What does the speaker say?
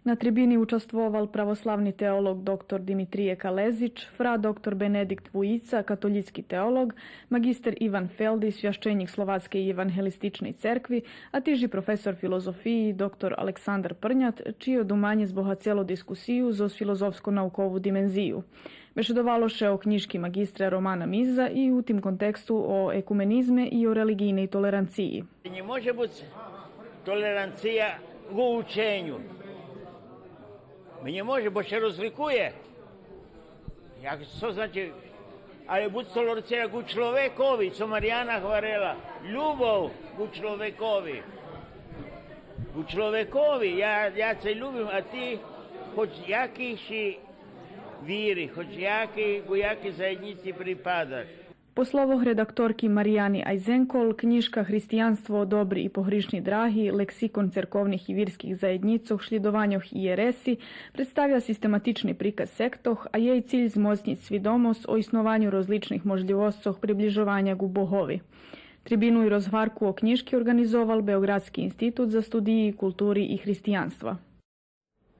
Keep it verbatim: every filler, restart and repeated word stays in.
На трибини участвовал православни теолог доктор Димитрие Калезич, фра доктор Бенедикт Вуїца, католїцки теолог, маґистер Иван Фелди, священїк Словацкей євангелистичней церкви, а тиж и професор филозофиї доктор Александар Прнят, чиє думанє збогацело дискусию зоз филозофско-наукову димензию. Бешедовало ше о кнїжки маґистра Романа Миза и у тим контексту о екуменизме и о релиґийней толеранциї. Нє може буц толеранция у ученю. Нє може, бо ше розликує. Як, цо значи? Але буц толеранция ґу чловекови, цо Марияна гварела, любов ґу чловекови. Ґу чловекови, я, я це любим, а ти хоч якей ши вири, хоч якей, ґу якей заєднїци припадаш. По словох редакторки Марияни Айзенкол, кнїжка Християнство, добри и погришни драги, лексикон церковних и вирских заєднїцох, шлїдованьох и єреси, представя систематични приказ сектох, а єй циль змоцнїц свидомосц о иснованю розличних можлївосцох приближованя ґу Богови. Трибину и розгварку о кнїжки орґанизовал Беоґрадски институт за студиї култури и християнства.